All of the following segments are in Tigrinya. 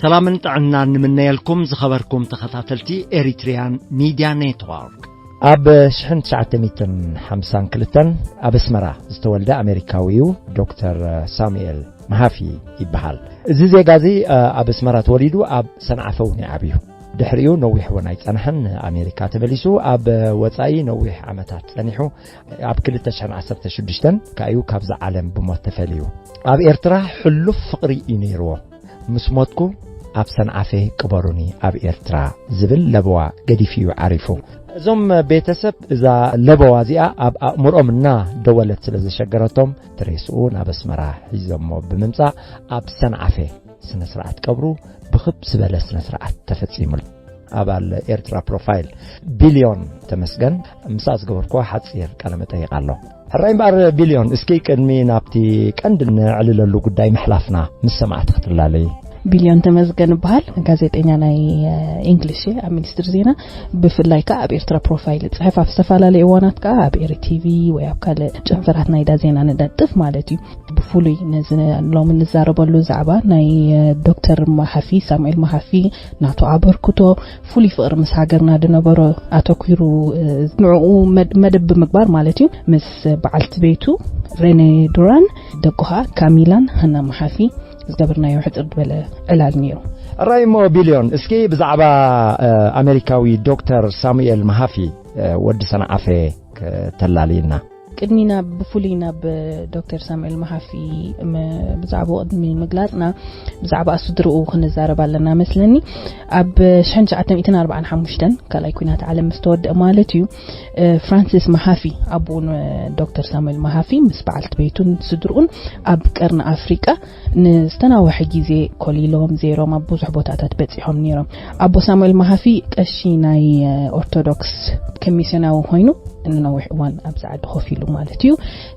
ሰላምን ጥዕናን ንምነየልኩም ዝኸበርኩም ተኸታተልቲ ኤሪትሪያን ሚድያ ኔትወርክ። ኣብ ሽሕን ትሽዓተ ሚእትን ሓምሳን ክልተን ኣብ ኣስመራ ዝተወልደ ኣሜሪካዊ እዩ፣ ዶክተር ሳሙኤል መሃፊ ይበሃል። እዚ ዜጋ እዚ፣ እ፣ ኣብ ኣስመራ ተወሊዱ ኣብ ሰንዓፈ እውን ይዓብዩ። ድሕሪኡ ነዊሕ እውን ኣይጸንሐን፣ ኣሜሪካ ተመሊሱ። ኣብ ወጻኢ ነዊሕ ዓመታት ጸኒሑ። ኣብ ክልተ ሽሕን ዓሰርተ ሽዱሽተን ከኣ እዩ ካብዛ ዓለም ብሞት ተፈልዩ። ኣብ ኤርትራ ሕሉፍ ፍቕሪ እዩ ነይርዎ። "ምስ ሞትኩ ኣብ ሰንዓፈ ቅበሩኒ ኣብ ኤርትራ" ዝብል ለበዋ ገዲፉ እዩ ዓሪፉ። እዞም ቤተሰብ እዛ ለበዋ እዚኣ ኣብ ኣእምሮኦም እና ደወለት ስለ ዘሸገረቶም፣ ትሬስኡ ናብ ኣስመራ ሒዞሞ ብምምጻእ ኣብ ሰንዓፈ ስነ ስርዓት ቀብሩ ብኽብ ዝበለ ስነ ስርዓት ተፈጺሙሉ። ኣባል ኤርትራ ፕሮፋይል ቢልዮን ተመስገን ምስኣ ዝገበርኩዎ ሓጺር ቃለ መጠይቕ ኣሎ። ሕራይ እምበኣር ቢልዮን፣ እስኪ ቅድሚ ናብቲ ቀንዲ ነዕልለሉ ጉዳይ ምሕላፍና፣ ምስ ሰማዕቲ ክትላለዪ። ቢልዮን ተመስገን እበሃል፣ ጋዜጠኛ ናይ፣ እ፣ ኢንግሊሽ እየ፣ ኣብ ሚኒስትሪ ዜና፣ ብፍላይ ከኣ ኣብ ኤርትራ ፕሮፋይል እጽሕፍ፣ ኣብ ዝተፈላለዩ እዋናት ከኣ ኣብ ኤሪ ቲቪ ወይ ኣብ ካልእ ጨንፈራት ናይዳ ዜና ንነጥፍ ማለት እዩ። ብፍሉይ ነዚ ሎሚ ንዛረበሉ ዛዕባ ናይ፣ እ፣ ዶክተር መሃፊ፣ ሳሙኤል መሃፊ፣ ናቱ ኣበርክቶ፣ ፍሉይ ፍቕሪ ምስ ሃገርና ዝነበሮ ኣተኲሩ፣ እ፣ ንዕኡ መድ-፣ መደብ ብምግባር ማለት እዩ፣ ምስ በዓልቲ ቤቱ ሬኔ ዱራን ደቁ ኸኣ ካሚላን ሃና መሓፊ ዝገበርናዮ ሕጽር ዝበለ ዕላል ነይሩ። ሕራይ እሞ ቢልዮን፣ እስኪ ብዛዕባ፣ እ፣ ኣሜሪካዊ ዶክተር ሳሙኤል መሃፊ፣ እ፣ ወዲ ሰንዓፈ ከተላልየና። ቅድሚ ናብ፣ ብፍሉይ ናብ ዶክተር ሳሙኤል መሃፊ ም-፣ ብዛዕባኡ ቅድሚ ምግላጽና፣ ብዛዕባ ስድርኡ ክንዛረብ ኣለና መስለኒ። ኣብ ሽሕን ትሽዓተ ሚእትን ኣርባዓን ሓሙሽተን ካልኣይ ኲናት ዓለም ምስ ተወድአ ማለት እዩ፣ እ፣ ፍራንሲስ መሃፊ፣ ኣቦኡ ን-፣ ዶክተር ሳሙኤል መሃፊ ምስ በዓልቲ ቤቱን ስድርኡን ኣብ ቀርኒ ኣፍሪቃ ንዝተናውሐ ግዜ ኮሊሎም ዘይሮም ኣብ ብዙሕ ቦታታት በጺሖም ነይሮም። ኣቦ ሳሙኤል መሃፊ ቀሺ ናይ፣ እ፣ ኦርቶዶክስ ከም ሚስዮናዊ ኮይኑ ንነዊሕ እዋን ኣብዚ ዓዲ ኮፍ ኢሉ ማለት እዩ።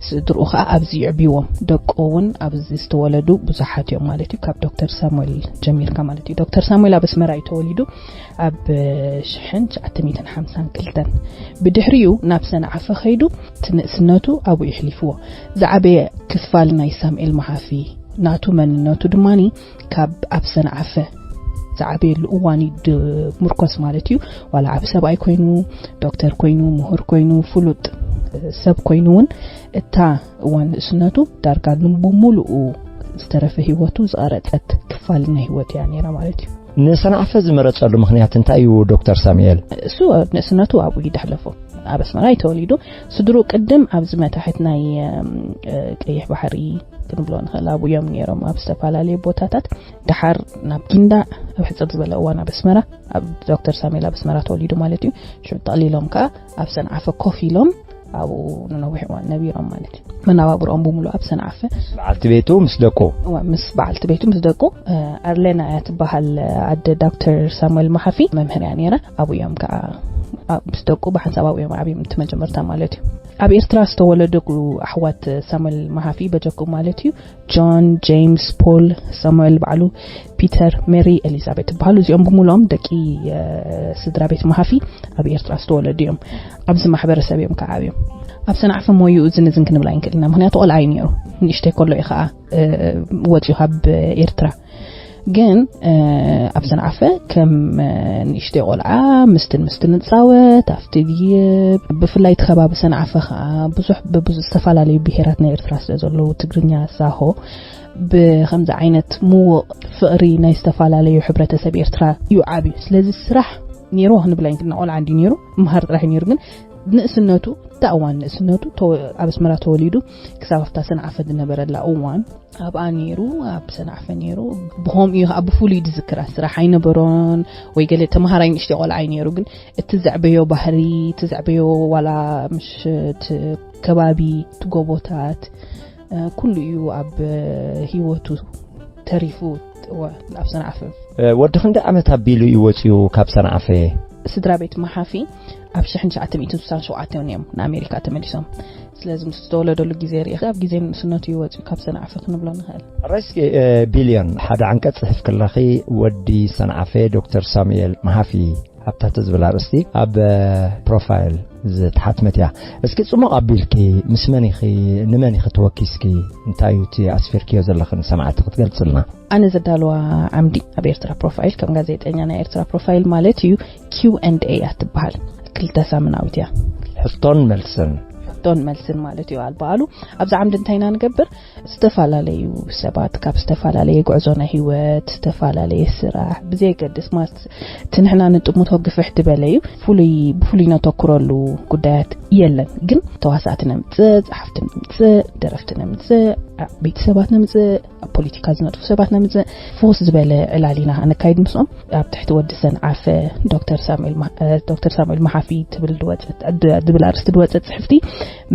ስድርኡ ኸኣ ኣብዚ ይዕብይዎም። ደቁ እውን ኣብዚ ዝተወለዱ ብዙሓት እዮም ማለት እዩ። ካብ ዶክተር ሳሙኤል ጀሚርካ ማለት እዩ። ዶክተር ሳሙኤል ኣብ ኣስመራ እዩ ተወሊዱ ኣብ ሽሕን ትሽዓተ ሚእትን ሓምሳን ክልተን። ብድሕሪኡ ናብ ሰንዓፈ ኸይዱ እቲ ንእስነቱ ኣብኡ የሕሊፍዎ። ዝዓበየ ክፋል ናይ ሳሙኤል መሃፊ ናቱ መንነቱ ድማኒ ካብ ኣብ ሰንዓፈ ዝዓበየሉ እዋን እዩ ድምርኮስ ማለት እዩ። ዋላ ዓቢ ሰብኣይ ኮይኑ፣ ዶክተር ኮይኑ፣ ምሁር ኮይኑ፣ ፍሉጥ ሰብ ኮይኑ እውን እታ እዋን ንእስነቱ ዳርጋ ብሙሉኡ ዝተረፈ ህይወቱ ዝቐረጸት ክፋል ናይ ህይወቱ እያ ነይራ ማለት እዩ። ንሰንዓፈ ዝመረጸሉ ምኽንያት እንታይ እዩ ዶክተር ሳሙኤል? እሱ ንእስነቱ ኣብኡ እዩ ደሕለፎ። ኣብ ኣስመራ እዩ ተወሊዱ። ስድሩ ቅድም ኣብዚ መታሕት ናይ፣ እም፣ እ፣ ቀይሕ ባሕሪ ክንብሎ ንኽእል ኣብኡ እዮም ነይሮም ኣብ ዝተፈላለዩ ቦታታት። ደሓር ናብ ጊንዳዕ ኣብ ሕጽር ዝበለ እዋን ኣብ ኣስመራ፣ ኣብ ዶክተር ሳሙኤል ኣብ ኣስመራ ተወሊዱ ማለት እዩ። ሽዑ ጠቕሊሎም ከኣ ኣብ ሰንዓፈ ኮፍ ኢሎም ኣብኡ ንነዊሕ እዋን ነቢሮም ማለት እዩ። መናባብሮኦም ብምሉእ ኣብ ሰንዓፈ። በዓልቲ ቤቱ ምስ ደቁ? እዋ፣ ምስ በዓልቲ ቤቱ ምስ ደቁ፣ እ፣ ኣርሌና እያ ትበሃል፣ ኣደ ዶክተር ሳሙኤል መሓፊ መምህር እያ ነይራ። ኣብኡ እዮም ከኣ፣ ኣ-፣ ምስ ደቁ ብሓንሳብ ኣብኡ እዮም ዓብዮም እቲ መጀመርታ ማለት እዩ። ኣብ ኤርትራ ዝተወለዱ ኣሕዋት ሳሙኤል መሓፊ በጀኩም ማለት እዩ። ጆን፣ ጄምስ፣ ፖል፣ ሳሙኤል ባዕሉ፣ ፒተር፣ ሜሪ፣ ኤሊዛቤት ይበሃሉ። እዚኦም ብምሉኦም ደቂ፣ እ፣ ስድራ ቤት መሃፊ ኣብ ኤርትራ ዝተወለዱ እዮም። ኣብዚ ማሕበረሰብ እዮም ከዓብዮም። ኣብ ሰንዓፈ ሞይኡ ዝን ዝን ክንብል ኣይንክእል ኢና። ምኽንያቱ ቆልዓ እዩ ነይሩ። ንእሽተይ ከሎ እዩ ከዓ፣ እ፣ ወፂኡ ካብ ኤርትራ። ግን፣ እ፣ ኣብ ሰንዓፈ ከም፣ እ፣ ንእሽተይ ቆልዓ ምስትን ምስትን ንፃወት፣ ኣብቲ ድይብ፣ ብፍላይ እቲ ከባቢ ሰንዓፈ ከዓ ብዙሕ፣ ብብዙ-፣ ዝተፈላለዩ ብሄራት ናይ ኤርትራ ስለ ዘለዉ፣ ትግርኛ፣ ሳሆ፣ ብኸምዚ ዓይነት ምዉቕ ፍቕሪ ናይ ዝተፈላለዩ ሕብረተሰብ ኤርትራ እዩ ዓብዩ። ስለዚ ስራሕ ነይርዎ ክንብል ኣይንክእል ኢና። ቆልዓ እንዲ ነይሩ፣ ምሃር ጥራሕ እዩ ነይሩ። ግን ንእስነቱ፣ እታ እዋን ንእስነቱ፣ ተወ-፣ ኣብ ኣስመራ ተወሊዱ፣ ክሳብ ኣብታ ሰንዓፈ ዝነበረላ እዋን፣ ኣብኣ ነይሩ፣ ኣብ ሰንዓፈ ነይሩ። ብኸምኡ እዩ ከዓ ብፍሉይ ዝዝክራ። ስራሕ ኣይነበሮን፣ ወይ ገለ ተምሃራይ ንእሽተይ ቆልዓ እዩ ነይሩ። ግን እቲ ዘዕበዮ ባህሪ፣ እቲ ዘዕበዮ ዋላ ምሽ እቲ ከባቢ፣ እቲ ጎቦታት፣ እ፣ ኩሉ እዩ ኣብ፣ እ፣ ህይወቱ ተሪፉ። እወ፣ ኣብ ሰንዓፈ። እ፣ ወዲ ክንደይ ዓመት ኣቢሉ እዩ ወፂኡ ካብ ሰንዓፈ? ስድራ ቤት መሓፊ ኣብ ሽሕን ትሽዓተ ሚእትን ስሳን ሸውዓተን እዮም ንኣሜሪካ ተመሊሶም። ስለዚ ምስ ዝተወለደሉ ግዜ ርኢኻ፣ ኣብ ግዜ ንእስነቱ እዩ ወፂኡ ካብ ሰንዓፈ ክንብሎ ንኽእል። ሕራይ እስኪ፣ እ፣ ቢልዮን፣ ሓደ ዓንቀፅ ፅሒፍኪ ኣለኺ፣ ወዲ ሰንዓፈ ዶክተር ሳሙኤል መሓፊ ኣብታ ትዝብል ኣርእስቲ ኣብ ፕሮፋይል ዝተሓትመት እያ። እስኪ ጽሙቕ ኣቢልኪ ምስ መን ኢኺ፣ ንመን ኢኺ ተወኪስኪ፣ እንታይ እዩ እቲ ኣስፊርክዮ ዘለኺ ንሰማዕቲ ክትገልጽልና? ኣነ ዘዳልዋ ዓምዲ ኣብ ኤርትራ ፕሮፋይል ከም ጋዜጠኛ ናይ ኤርትራ ፕሮፋይል ማለት እዩ፣ ኪው ኤንድ ኤ እያ ትበሃል። ክልተ ሳምናዊት እያ። ሕቶን መልስን። ሕቶን መልስን ማለት እዩ። ኣልባኣሉ ኣብዚ ዓምዲ እንታይ ኢና ንገብር? ዝተፈላለዩ ሰባት ካብ ዝተፈላለየ ጉዕዞ ናይ ህይወት፣ ዝተፈላለየ ስራሕ ብዘየገድስ ማለት እቲ ንሕና ንጥምቶ ግፍሕ ዝበለ እዩ። ፍሉይ ብፍሉይ ነተኩረሉ ጉዳያት የለን፣ ግን ተዋሳእቲ ነምፅእ፣ ጸሓፍቲ ነምፅእ፣ ደረፍቲ ነምፅእ፣ ቤተሰባት ነምፅእ፣ ኣብ ፖለቲካ ዝነጥፉ ሰባት ነምፅእ። ፍኹስ ዝበለ ዕላል ኢና ነካይድ ምስኦም። ኣብ ትሕቲ ወዲ ሰንዓፈ ዶክተር ሳሙኤል ማ- እ፣ ዶክተር ሳሙኤል መሓፊ ትብል ድወፀት ድ- ድብል ኣርእስቲ ድወፀት ፅሕፍቲ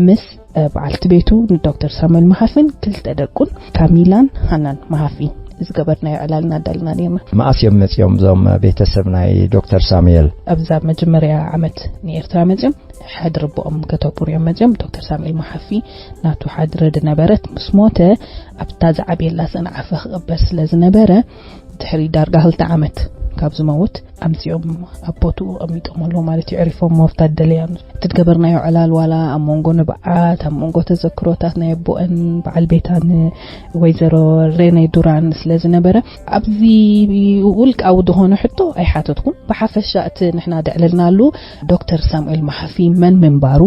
ምስ እ፣ በዓልቲ ቤቱ ንዶክተር ሳሙኤል መሓፊን ክልተ ደቁን ካሚላን ሃናን መሓፊ ዝገበርናዮ ዕላል እናዳልና ነርና። መኣስ እዮም መፂኦም እዞም ቤተሰብ ናይ ዶክተር ሳሙኤል? ኣብዛ መጀመርያ ዓመት ንኤርትራ መፂኦም ሕድሪ ኣቦኦም ከተኩሩ እዮም መፂኦም። ዶክተር ሳሙኤል መሓፊ ናቱ ሓድረ ድነበረት ምስ ሞተ ኣብታ ዝዓብየላ ሰንዓፈ ክቕበር ስለ ዝነበረ ድሕሪ ዳርጋ ክልተ ዓመት ካብ ዝመውት ኣምፂኦም ኣብ ቦትኡ ኣቐሚጦም ኣለዉ ማለት እዩ። ዕሪፎም መወፍታት ደለያ ትትገበርናዮ ዕላል ዋላ ኣብ መንጎ ንብዓት፣ ኣብ መንጎ ተዘክሮታት ናይ ኣቦአን በዓል ቤታን ወይዘሮ ሬኔ ዱራን ስለ ዝነበረ ኣብዚ ውልቃዊ ዝኾነ ሕቶ ኣይሓተትኩም። ብሓፈሻ እቲ ንሕና ደዕለልናሉ ዶክተር ሳሙኤል መሓፊ መን ምንባሩ፣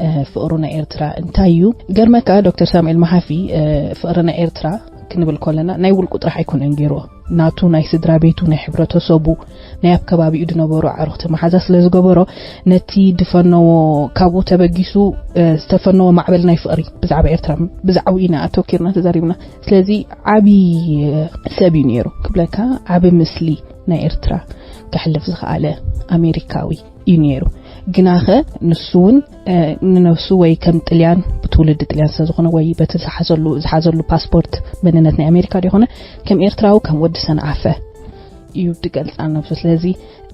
እ፣ ፍቕሩ ናይ ኤርትራ እንታይ እዩ? ገርመካ ዶክተር ሳሙኤል መሓፊ፣ እ፣ ፍቕሪ ናይ ኤርትራ ክንብል ከለና ናይ ውልቁ ጥራሕ ኣይኮነን ገይርዎ። ናቱ ናይ ስድራ ቤቱ፣ ናይ ሕብረተሰቡ፣ ናይ ኣብ ከባቢኡ ዝነበሩ ኣዕሩኽቲ መሓዛ ስለ ዝገበሮ ነቲ ዝፈነዎ ካብኡ ተበጊሱ፣ እ፣ ዝተፈነዎ ማዕበል ናይ ፍቕሪ ብዛዕባ ኤርትራ ብዛዕባኡ ኢና ኣተኪርና ተዛሪብና። ስለዚ ዓቢ፣ እ፣ ሰብ እዩ ነይሩ ክብለካ፣ ዓቢ ምስሊ ናይ ኤርትራ ከሕልፍ ዝኸኣለ ኣሜሪካዊ እዩ ነይሩ። ግናኸ ንሱ እውን፣ እ፣ ንነፍሱ ወይ ከም ጥልያን ብትውልዲ ጥልያን ስለ ዝኾነ ወይ በቲ ዝሓዘሉ ዝሓዘሉ ፓስፖርት መንነት ናይ ኣሜሪካ ዲኾነ ከም ኤርትራዊ ከም ወዲ ሰንዓፈ እዩ ዝገልጻ ነብሱ። ስለዚ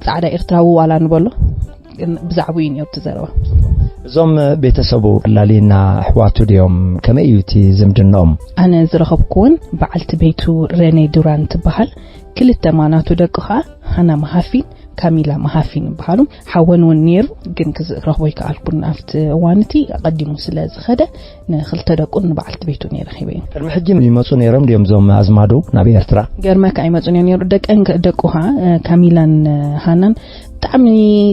ጻዕዳ ኤርትራዊ ዋላ ንበሎ ብዛዕባኡ እዩ ነይሩ እቲ ዘረባ። እዞም ቤተሰቡ ላሊና ኣሕዋቱ ድዮም? ከመይ እዩ እቲ ዝምድናኦም? ኣነ ዝረኸብኩ እውን በዓልቲ ቤቱ ረኔ ዱራን ትበሃል። ክልተ ማናቱ ደቁ ኸኣ ሃና መሃፊን ካሚላ መሃፊን ይበሃሉ። ሓወን እውን ነይሩ፣ ግን ክረኽቦ ኣይከኣልኩን። ኣብቲ እዋን እቲ ኣቐዲሙ ስለ ዝኸደ ንክልተ ደቁን ንበዓልቲ ቤቱ ነይረ ሂበ እዩ። ቅድሚ ሕጂ ይመጹ ነይሮም ድዮም እዞም ኣዝማዱ ናብ ኤርትራ? ገርመካ ኣይመጹን እዮም ነይሩ። ደቀን ከ- ደቁ ኸኣ፣ እ፣ ካሚላን፣ እ፣ ሃናን ብጣዕሚ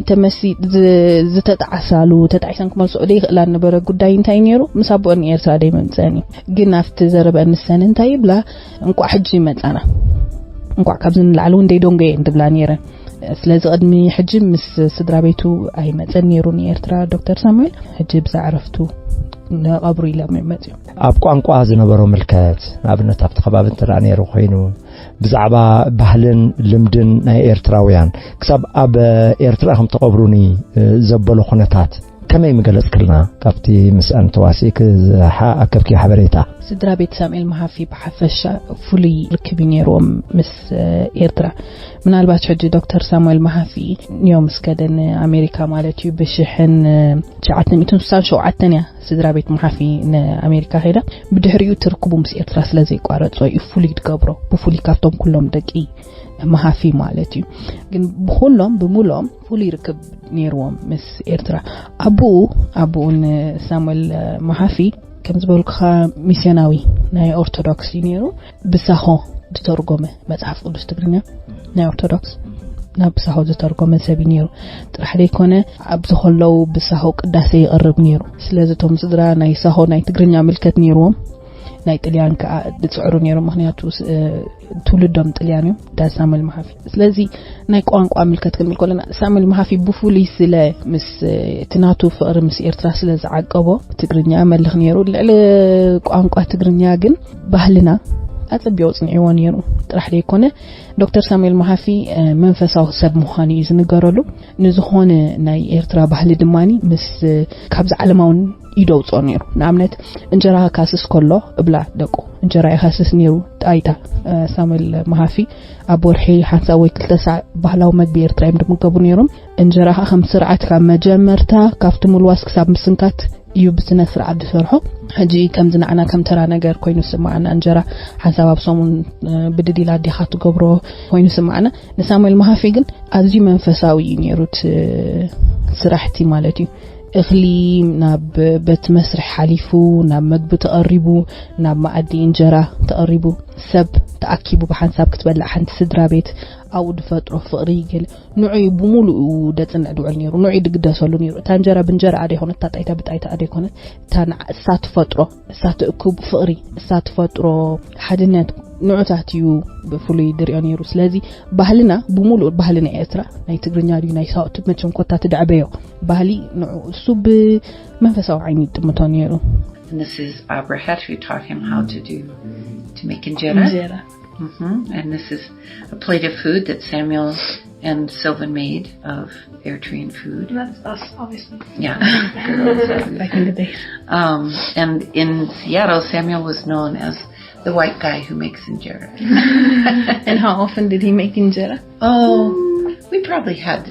ተመሲ- ዝ- ዝተጣዓሳሉ፣ ተጣዒሰን ክመልስኦ ዘይኽእላ ዝነበረ ጉዳይ እንታይ ነይሩ? ምስ ኣቦአን ኤርትራ ደይ መምጽአን እዩ። ግን ኣብቲ ዘረበ ንሰን እንታይ ይብላ? እንቋዕ ሕጂ ይመጻና፣ እንቋዕ ካብዚ ንላዕሊ እውን ደይ ደንጎ እየን ትብላ ነይረን። ስለዚ ቅድሚ ሕጂ ምስ ስድራ ቤቱ ኣይመጸን ነይሩ ንኤርትራ ዶክተር ሳሙኤል። ሕጂ ብዛ ዕረፍቱ ንቐብሩ ኢሎም እዮም መጺኦም። ኣብ ቋንቋ ዝነበሮ ምልከት፣ ንኣብነት ኣብቲ ከባቢ እንተ ደኣ ነይሩ ኮይኑ፣ ብዛዕባ ባህልን ልምድን ናይ ኤርትራውያን፣ ክሳብ ኣብ ኤርትራ ኢኹም ተቐብሩኒ ዘበሎ ኩነታት ከመይ ምገለጽክልና? ካብቲ ምስኣን ተዋሲእክ ዝሓ- ኣከብክዮ ሓበሬታ? ስድራ ቤት ሳሙኤል መሃፊ ብሓፈሻ ፍሉይ ርክብ እዩ ነይርዎም ምስ፣ እ፣ ኤርትራ። ምናልባት ሕጂ ዶክተር ሳሙኤል መሃፊ ኒዮ ምስ ከደ ንኣሜሪካ ማለት እዩ፣ ብሽሕን፣ እ፣ ትሽዓተ ሚእትን ስሳን ሸውዓተን እያ ስድራ ቤት መሃፊ ንኣሜሪካ ከይዳ። ብድሕሪኡ እቲ ርክቡ ምስ ኤርትራ ስለ ዘይቋረጾ እዩ ፍሉይ ዝገብሮ፣ ብፍሉይ ካብቶም ኩሎም ደቂ መሃፊ ማለት እዩ። ግን ብኹሎም ብምሎም ፍሉይ ርክብ ነይርዎም ምስ ኤርትራ። ኣቡኡ፣ ኣቡኡ ንሳሙኤል መሃፊ ከም ዝበልኩኻ ሚስዮናዊ ናይ ኦርቶዶክስ እዩ ነይሩ። ብሳሆ ዝተርጎመ መጽሓፍ ቅዱስ ትግርኛ ናይ ኦርቶዶክስ ናብ ብሳሆ ዝተርጎመ ሰብ እዩ ነይሩ። ጥራሕ ዘይኮነ ኣብዚ ከለዉ ብሳሆ ቅዳሴ ይቐርብ ነይሩ። ስለዚ እቶም ስድራ ናይ ሳሆ ናይ ትግርኛ ምልከት ነይርዎም፣ ናይ ጥልያን ከኣ ዝጽዕሩ ነይሮም። ምኽንያቱ ስ- እ፣ ትውልዶም ጥልያን እዮም፣ ዳ ሳሙኤል መሃፊ። ስለዚ ናይ ቋንቋ ምልከት ክንብል ከለና ሳሙኤል መሃፊ ብፍሉይ ስለ ምስ፣ እ፣ እቲ ናቱ ፍቕሪ ምስ ኤርትራ ስለ ዝዓቀቦ ትግርኛ መልኽ ነይሩ። ልዕሊ ቋንቋ ትግርኛ ግን ባህልና ኣጸቢቑ ጽኒዕዎ ነይሩ ጥራሕ ዘይኮነ ዶክተር ሳሙኤል መሃፊ፣ እ፣ መንፈሳዊ ሰብ ምዃኑ እዩ ዝንገረሉ። ንዝኾነ ናይ ኤርትራ ባህሊ ድማኒ ምስ፣ እ፣ ካብዚ ዓለማውን ኢዶ ኣውጽኦ ነይሩ። ንኣብነት እንጀራ ክካስስ ከሎ እብላ ደቁ፣ እንጀራ ይኻስስ ነይሩ። ጣይታ፣ እ፣ ሳሙኤል መሃፊ ኣብ ወርሒ ሓንሳብ ወይ ክልተ ሳዕ ባህላዊ መግቢ ኤርትራ እዮም ድምገቡ ነይሮም። እንጀራ ኸኣ ከም ስርዓት ካብ መጀመርታ ካብቲ ምልዋስ ክሳብ ምስንካት እዩ ብስነ ስርዓት ዝሰርሖ። ሕጂ ከምዚ ንዓና ከም ተራ ነገር ኮይኑ ስማዓና፣ እንጀራ ሓንሳብ ኣብ ሰሙን ብድድ ኢላ ኣዴኻ ትገብሮ ኮይኑ ስማዓና። ንሳሙኤል መሃፊ ግን ኣዝዩ መንፈሳዊ እዩ ነይሩ እቲ ስራሕቲ ማለት እዩ። እኽሊ ናብ ቤት መስርሒ ሓሊፉ ናብ መግቢ ተቐሪቡ፣ ናብ መኣዲ እንጀራ ተቐሪቡ፣ ሰብ ተኣኪቡ ብሓንሳብ ክትበልዕ፣ ሓንቲ ስድራ ቤት ኣብኡ ዝፈጥሮ ፍቕሪ ገለ ንዑ እዩ ብሙሉኡ ደጽንዕ ድውዕል ነይሩ። ንዑ እዩ ድግደሰሉ ነይሩ። እታ እንጀራ ብእንጀራ ኣደ ይኮነት፣ እታ ጣይታ ብጣይታ ኣደ ይኮነት። እታ ንዓ-፣ እሳ ትፈጥሮ፣ እሳ ትእክብ ፍቕሪ፣ እሳ ትፈጥሮ ሓድነት ንዑታት እዩ ብፍሉይ ድሪኦ ነይሩ። ስለዚ ባህልና ብሙሉኡ ባህልና ኤርትራ ናይ ትግርኛ ድዩ ናይ ሳውት መቸም ኮታ ትድዕበዮ ባህሊ ንዑ እሱ ብመንፈሳዊ ዓይኒ ይጥምቶ ነይሩ። And this is Abrahat who taught him how to do, to make injera. እንጀራ Hmm. And this is a plate of food that Samuel and Sylvan made of Eritrean food. That's us, obviously. Yeah. Girls, uh, Back in the day. Um, and in Seattle, Samuel was known as the white guy who makes injera. And how often did he make እንጀራ? Oh, we probably had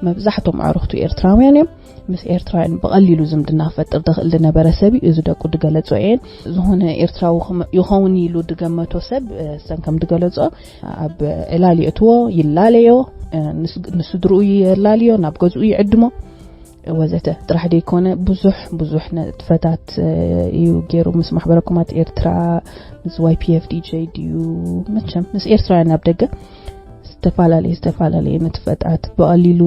መብዛሕቶም ኣዕሩኽቱ ኤርትራውያን እዮም። ምስ ኤርትራውያን ብቐሊሉ ዝምድና ክፈጥር ዝኽእል ዝነበረ ሰብ እዩ። እዚ ደቁ ድገለጾ እየን። ዝኾነ ኤርትራዊ ክመ-፣ ይኸውን ኢሉ ድገመቶ ሰብ፣ እ፣ ሰን ከም ድገለጾ ኣብ ዕላል የእትዎ፣ ይላለዮ፣ እ፣ ንስ-፣ ንስድርኡ የላልዮ፣ ናብ ገዝኡ ይዕድሞ ወዘተ ጥራሕ ደይኮነ ብዙሕ ብዙሕ ንጥፈታት፣ እ፣ እዩ ገይሩ። ምስ ማሕበረ ኮማት ኤርትራ፣ ምስ ዋይ ፒ ኤፍ ዲ ጄ ድዩ፣ መቸም ምስ ኤርትራውያን ኣብ ደገ ዝተፈላለየ ዝተፈላለየ ንጥፈታት ብቐሊሉ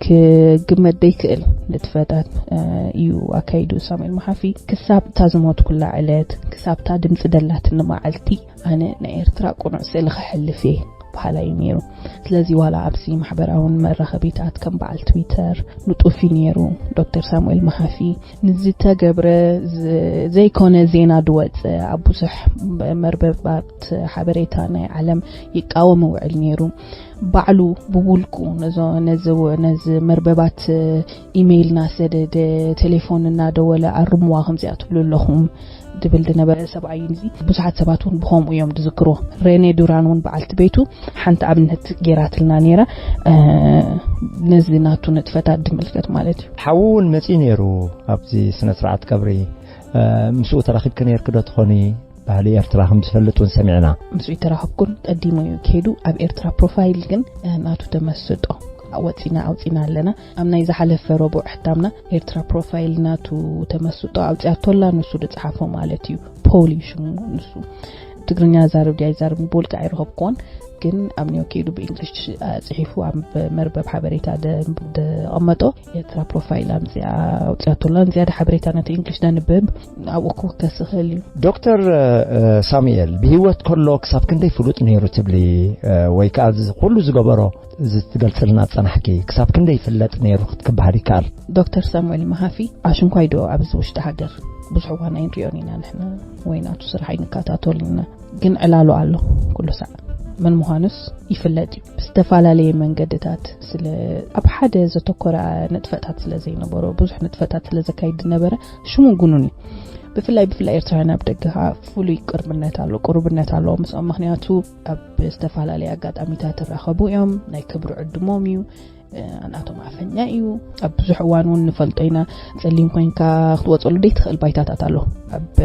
ክግመት ዘይክእል ንጥፈታት፣ እ፣ እዩ ኣካይዱ ሳሙኤል መሓፊ። ክሳብ እታ ዝሞትኩላ ዕለት፣ ክሳብ እታ ድምፂ ደላትኒ መዓልቲ ኣነ ናይ ኤርትራ ቁኑዕ ስእሊ ከሕልፍ እየ በሃላይ እዩ ነይሩ። ስለዚ ዋላ ኣብዚ ማሕበራውን መራኸቢታት ከም በዓል ትዊተር ንጡፍ እዩ ነይሩ። ዶክተር ሳሙኤል መሓፊ ንዝተገብረ ዝ-፣ ዘይኮነ ዜና ድወፀ ኣብ ብዙሕ መርበባት ሓበሬታ ናይ ዓለም ይቃወም ውዕል ነይሩ። ባዕሉ ብውልቁ ነዞ-፣ ነዚ ወ-፣ ነዚ መርበባት ኢሜይል እናሰደደ፣ ቴሌፎን እናደወለ ኣርምዋ ከምዚኣ ትብሉ ኣለኹም ድብል ዝነበረ ሰብኣይ እዩ። እዚ ብዙሓት ሰባት እውን ብኸምኡ እዮም ዝዝክርዎ። ሬኔ ዱራን እውን በዓልቲ ቤቱ ሓንቲ ኣብነት ገይራትልና ነይራ፣ እ፣ ነዚ ናቱ ንጥፈታት ዝምልከት ማለት እዩ። ሓዉ እውን መጺኡ ነይሩ ኣብዚ ስነ ስርዓት ቀብሪ። እ፣ ምስኡ ተራኺብኪ ነይርኪ ዶ ትኾኒ? ባህሊ ኤርትራ ከም ዝፈልጥ እውን ሰሚዕና። ምስኡ ተራኸብኩን ቀዲሙ እዩ ከይዱ። ኣብ ኤርትራ ፕሮፋይል ግን፣ እ፣ ናቱ ተመስጦ ወጺና ኣውጺና ኣለና። ኣብ ናይ ዝሓለፈ ረቡዕ ሕታምና ኤርትራ ፕሮፋይል ናቱ ተመስጦ ኣውጺኣቶላ፣ ንሱ ዝጸሓፎ ማለት እዩ። ፖሊ ሽሙ ንሱ። ትግርኛ ዛርብ ድያ ይዛርብ ብውልቂ ኣይረኸብኩዎን፣ ግን ኣብ ኒዮ ከይዱ ብእንግሊሽ፣ እ፣ ጽሒፉ ኣብ መርበብ ሓበሬታ ደ-፣ ደቐመጦ ኤርትራ ፕሮፋይል ኣምጺኣ ኣውጺኣቶላ። ንዝያዳ ሓበሬታ ነቲ እንግሊሽ ደንብብ ኣብኡ ክውከስ ይኽእል እዩ። ዶክተር፣ እ፣ ሳሙኤል ብህይወት ከሎ ክሳብ ክንደይ ፍሉጥ ነይሩ ትብሊ፣ እ፣ ወይ ከኣ እዚ ኩሉ ዝገበሮ እዚ ትገልጽልና ጸናሕኪ ክሳብ ክንደይ ይፍለጥ ነይሩ ክትክበሃል ይከኣል? ዶክተር ሳሙኤል መሃፊ ኣሽንኳይ ዶ ኣብዚ ውሽጢ ሃገር ብዙሕ እዋን ኣይንሪኦን ኢና ንሕና፣ ወይ ናቱ ስራሕ ኣይንከታተሉን ኢና፣ ግን ዕላሉ ኣሎ ኩሉ ሳዕ። መን ምዃኑስ ይፍለጥ እዩ። ብዝተፈላለየ መንገድታት ስለ ኣብ ሓደ ዘተኮረ ንጥፈታት ስለ ዘይነበሮ፣ ብዙሕ ንጥፈታት ስለ ዘካይድ ዝነበረ ሽሙ ግኑን እዩ። ብፍላይ ብፍላይ ኤርትራውያን ኣብ ደገ ከዓ ፍሉይ ቅርብነት ኣሎ፣ ቅሩብነት ኣለዎ ምስኦም። ምኽንያቱ ኣብ ዝተፈላለየ ኣጋጣሚታት ይራኸቡ እዮም። ናይ ክብሪ ዕድሞም እዩ። እ፣ ናቶም ኣፈኛ እዩ። ኣብ ብዙሕ እዋን እውን ንፈልጦ ኢና። ጸሊም ኮይንካ ክትወጸሉ ዘይትኽእል ባይታታት ኣሎ። ኣብ፣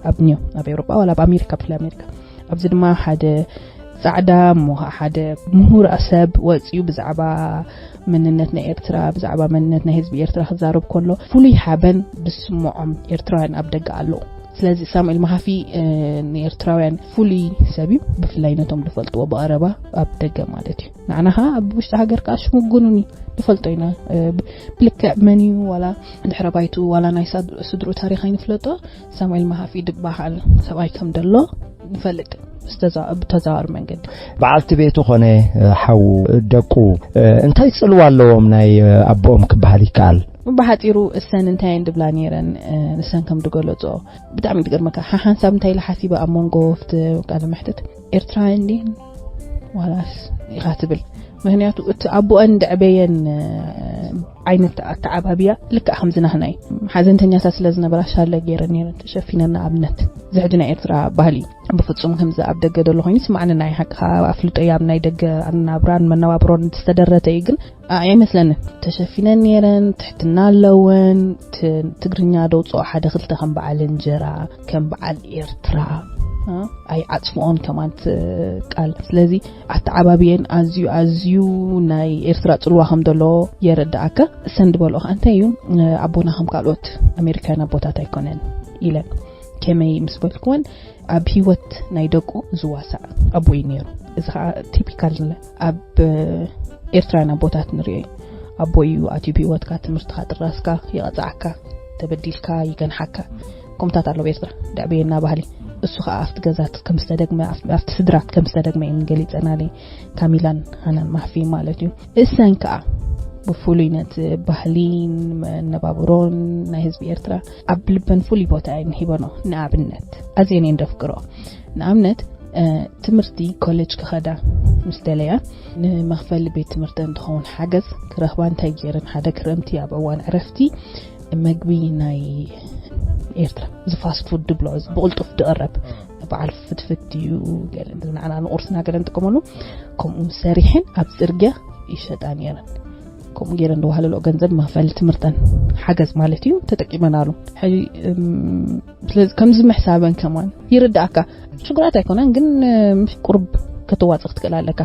ኣብ ኒዮ፣ ኣብ ኤውሮጳ ዋላ ኣብ ኣሜሪካ፣ ብፍላይ ኣሜሪካ። ኣብዚ ድማ ሓደ ጻዕዳ እሞ ሓደ ምሁር ሰብ ወጺኡ ብዛዕባ መንነት ናይ ኤርትራ፣ ብዛዕባ መንነት ናይ ህዝቢ ኤርትራ ክዛረብ ከሎ ፍሉይ ሓበን ዝስምዖም ኤርትራውያን ኣብ ደገ ኣለዉ። ስለዚ ሳሙኤል መሃፊ፣ እ፣ ንኤርትራውያን ፍሉይ ሰብ እዩ፣ ብፍላይ ነቶም ዝፈልጥዎ ብቐረባ ኣብ ደገ ማለት እዩ። ንዓና ኸኣ ኣብ ውሽጢ ሃገር ከኣ ሽሙ ግኑን እዩ፣ ንፈልጦ ኢና። እ፣ ብ-፣ ብልክዕ መን እዩ ዋላ ድሕረ ባይቱ ዋላ ናይ ሳድ-፣ ስድሩ ታሪኽ ኣይንፍለጦ። ሳሙኤል መሃፊ ድበሃል ሰብኣይ ከም ደሎ ንፈልጥ። ዝተዛ-፣ ብተዘዋዋሪ መንገዲ። በዓልቲ ቤቱ ኾነ፣ እ፣ ሓዉ፣ ደቁ፣ እ፣ እንታይ ጽልዋ ኣለዎም ናይ፣ እ፣ ኣቦኦም ክበሃል ይከኣል? ብሓጺሩ እሰን እንታይ እየን ድብላ ነይረን፣ እ፣ ንሰን ከም ድገለጾ ብጣዕሚ ድገርመካ። ሓ-፣ ሓንሳብ እንታይ ኢለ ሓሲበ ኣብ መንጎ ኣብቲ ቃለ መሕትት ኤርትራውያን ድየን ዋላስ ኢኻ ትብል። ምክንያቱ እቲ ኣቦአን ደዕበየን ዓይነት ኣተዓባብያ ልክዕ ከምዚ ናህና እዩ። ሓዘንተኛታት ስለ ዝነበራ ሻለ ገይረን ነይረን ተሸፊነን። ንኣብነት ዝሕጂ ናይ ኤርትራ ባህሊ ብፍጹም ከምዚ ኣብ ደገ ደሎ ኮይኑ ይስማዕንና እዩ። ሓቂ ከዓ ኣፍልጦ ኣብ ናይ ደገ ኣናብራን መነባብሮን ዝተደረተ እዩ፣ ግን ኣይመስለንን። ተሸፊነን ነይረን፣ ትሕትና ኣለወን። ትግርኛ ደውፅኦ ሓደ ክልተ ከም በዓል እንጀራ፣ ከም በዓል ኤርትራ ኣይዓፅምኦን ከማን ቃል። ስለዚ ኣተዓባብየን ኣዝዩ ኣዝዩ ናይ ኤርትራ ፅልዋ ከም ዘሎ የረዳእካ። እሰን ዝበልኦ ከዓ እንታይ እዩ፣ ኣቦና ከም ካልኦት ኣሜሪካውያን ኣቦታት ኣይኮነን ኢለን። ከመይ ምስ በልክወን፣ ኣብ ህይወት ናይ ደቁ ዝዋሳእ ኣቦ እዩ ነይሩ። እዚ ከዓ ቲፒካል ኣብ ኤርትራውያን ኣቦታት ንሪኦ እዩ። ኣቦ እዩ ኣትዩ ብህይወትካ፣ ትምህርትካ ጥራስካ፣ ይቐፃዓካ፣ ተበዲልካ ይገንሓካ። ከምታት ኣለዉ ኤርትራ ደዕበየና ባህሊ። እሱ ከዓ ኣብቲ ገዛት ከም ዝተደግመ፣ ኣብቲ ስድራት ከም ዝተደግመ እየን ገሊፀናለይ ካሚላን ሃናን ማህፊ ማለት እዩ። እሰን ከዓ ብፍሉይ ነቲ ባህሊን መነባብሮን ናይ ህዝቢ ኤርትራ ኣብ ልበን ፍሉይ ቦታ እየን ሂበኖ። ንኣብነት ኣዝየን እየን ደፍቅሮ። ንኣብነት ትምህርቲ ኮሌጅ ክኸዳ ምስ ደለያ፣ ንመኽፈሊ ቤት ትምህርቲ እንትኸውን ሓገዝ ክረኽባ እንታይ ገይረን፣ ሓደ ክረምቲ ኣብ እዋን ዕረፍቲ መግቢ ናይ ኤርትራ፣ እዚ ፋስት ፉድ ድብሎ፣ እዚ ብቕልጡፍ ድቕረብ፣ በዓል ፍትፍት እዩ፣ ገለ ንዓና ንቑርስና ገለ ንጥቀመሉ፣ ከምኡ ሰሪሐን ኣብ ጽርግያ ይሸጣ ነይረን። ከምኡ ገይረን ዝዋሃለልኦ ገንዘብ መኽፈሊ ትምህርተን ሓገዝ ማለት እዩ፣ ተጠቂመናሉ። ሕጂ ስለዚ ከምዚ ምሕሳበን ከማን ይርዳእካ። ሽጉራት ኣይኮነን ግን ቁርብ ከተዋጽእ ክትክእል ኣለካ።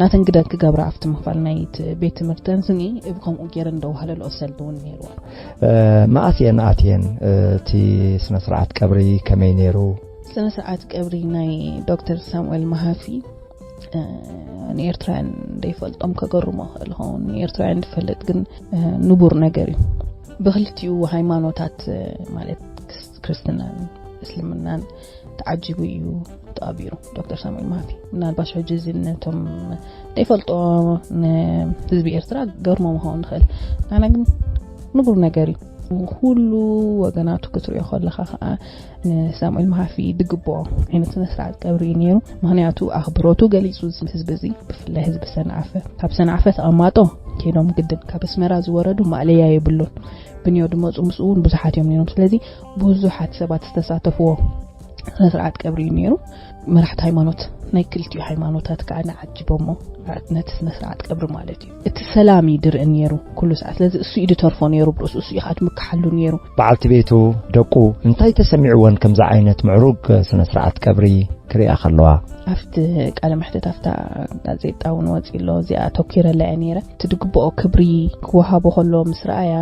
ናተን ግደ ክገብራ ኣብቲ ምኽፋል ናይ ቤት ትምህርተን ስኒ ከምኡ ገይረን ደዋህለልኦ ሰልዲ እውን ነይርዋ። መኣስ እየን ኣትየን? እቲ ስነ ስርዓት ቀብሪ ከመይ ነይሩ? ስነ ስርዓት ቀብሪ ናይ ዶክተር ሳሙኤል መሃፊ ንኤርትራውያን ዘይፈልጦም ከገርሞ ክእል ኸውን። ንኤርትራውያን ዝፈልጥ ግን ንቡር ነገር እዩ። ብክልቲኡ ሃይማኖታት ማለት ክርስትናን እስልምናን ተዓጂቡ እዩ ተቐቢሩ ዶክተር ሳሙኤል መሃፊ። ምናልባሽ ሕጂ እዚ ነቶም ዘይፈልጦ ንህዝቢ ኤርትራ ገርሞ ምኸውን ንኽእል። ንዓና ግን ንቡር ነገር እዩ። ኩሉ ወገናቱ ክትሪኦ ከለኻ ከዓ ንሳሙኤል መሃፊ ድግብኦ ዓይነት ስነ ስርዓት ቀብሪ እዩ ነይሩ። ምክንያቱ ኣኽብሮቱ ገሊጹ፣ ህዝቢ እዚ ብፍላይ ህዝቢ ሰንዓፈ፣ ካብ ሰንዓፈ ተቐማጦ ከይዶም ግድን ካብ ኣስመራ ዝወረዱ ማእለያ የብሉን። ብንዮ ድመፁ ምስኡ እውን ብዙሓት እዮም ነይሮም። ስለዚ ብዙሓት ሰባት ዝተሳተፍዎ ስነ ስርዓት ቀብሪ እዩ ነይሩ። መራሕቲ ሃይማኖት ናይ ክልቲኡ ሃይማኖታት ከዓ ንዓጅቦሞ ነቲ ስነ ስርዓት ቀብሪ ማለት እዩ። እቲ ሰላም እዩ ድርኢ ነይሩ ኩሉ ሰዓት። ስለዚ እሱ እዩ ድተርፎ ነይሩ ብርእሱ፣ እሱ እዩ ከዓ ድምክሓሉ ነይሩ። በዓልቲ ቤቱ፣ ደቁ እንታይ ተሰሚዕወን ከምዚ ዓይነት ምዕሩግ ስነ ስርዓት ቀብሪ ክሪኣ ከለዋ? ኣብቲ ቃለ መሕተት ኣብታ ጋዜጣ እውን ወፂ ኣሎ። እዚኣ ኣተኪረላ እየ ነይረ። እቲ ድግብኦ ክብሪ ክወሃቦ ከሎ ምስ ረኣያ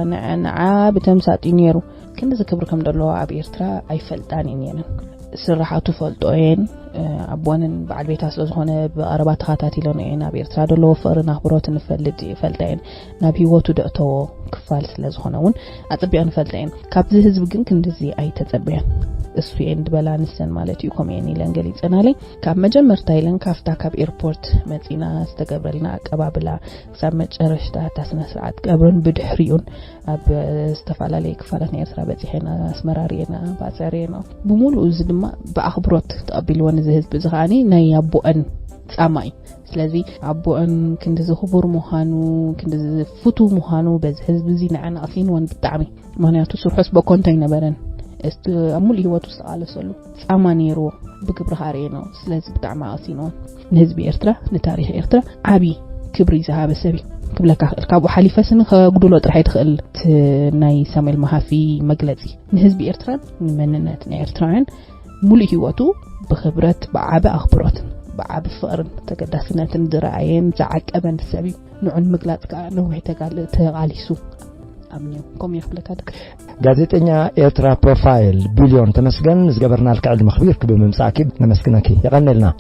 ንዓ ብተምሳጥ እዩ ነይሩ። ክንድዚ ክብሪ ከም ደለዎ ኣብ ኤርትራ ኣይፈልጣን እየ ነይረን። ስራሓቱ ፈልጦ እየን። ኣቦንን በዓል ቤታ ስለ ዝኾነ ብቐረባ ተኸታቲለኖ እየን። ኣብ ኤርትራ ደለዎ ፍቕርን ኣኽብሮትን ንፈልጥ ይፈልጣ እየን። ናብ ህይወቱ ደእተዎ ክፋል ስለ ዝኾነ እውን ኣጸቢቐ ንፈልጣ እየን። ካብዚ ህዝቢ ግን ክንድዚ ኣይተጸበያን። እሱ እየን ድበላ ንሰን ማለት እዩ። ከምኡ እየን ኢለን ገሊጸናለይ። ካብ መጀመርታ ኢለን ካብታ ካብ ኤርፖርት መጺና ዝተገብረልና ኣቀባብላ ክሳብ መጨረሽታ እታ ስነ ስርዓት ቀብርን ብድሕሪኡን ኣብ ዝተፈላለየ ክፋላት ናይ ኤርትራ በጺሐና ኣስመራ ርኤና ባጽዕ ርኤና ብምሉኡ እዚ ድማ ብኣኽብሮት ተቐቢልወን እዚ ህዝቢ እዚ ከዓኒ ናይ ኣቦአን ጻማ እዩ። ስለዚ ኣቦአን ክንድዚ ክቡር ምዃኑ ክንድዚ ፍቱ ምዃኑ በዚ ህዝቢ እዚ ንዓና ኣፊንወን ብጣዕሚ። ምክንያቱ ስርሖስ በኮንቶ ኣይነበረን። እስቲ ኣብ ሙሉእ ህይወቱ ዝተቓለሰሉ ጻማ ነይርዎ። ብግብሪ ከኣ ርኤኖ። ስለዚ ብጣዕሚ ኣቐሲንወን። ንህዝቢ ኤርትራ ንታሪኽ ኤርትራ ዓቢ ክብሪ ዝሃበ ሰብ እዩ ክብለካ ክእል። ካብኡ ሓሊፈ ስኒ ከጉድሎ ጥራሕ ትኽእል። እቲ ናይ ሳሙኤል መሃፊ መግለጺ ንህዝቢ ኤርትራን ንመንነት ናይ ኤርትራውያን ሙሉእ ህይወቱ ብኽብረት ብዓቢ ኣኽብሮትን ብዓቢ ፍቕርን ተገዳስነትን ዝረኣየን ዝዓቀበን ሰብ እዩ። ንዑ ንምግላጽ ከኣ ነዊሕ ተጋል ተቓሊሱ። ኣምኒዮ ከምኡ እየ ክብለካ ደቂ። ጋዜጠኛ ኤርትራ ፕሮፋይል ቢልዮን ተመስገን፣ ንዝገበርናልካ ዕድመ ክቢርኪ ብምምጻእኪ ነመስግነኪ። የቐንየልና።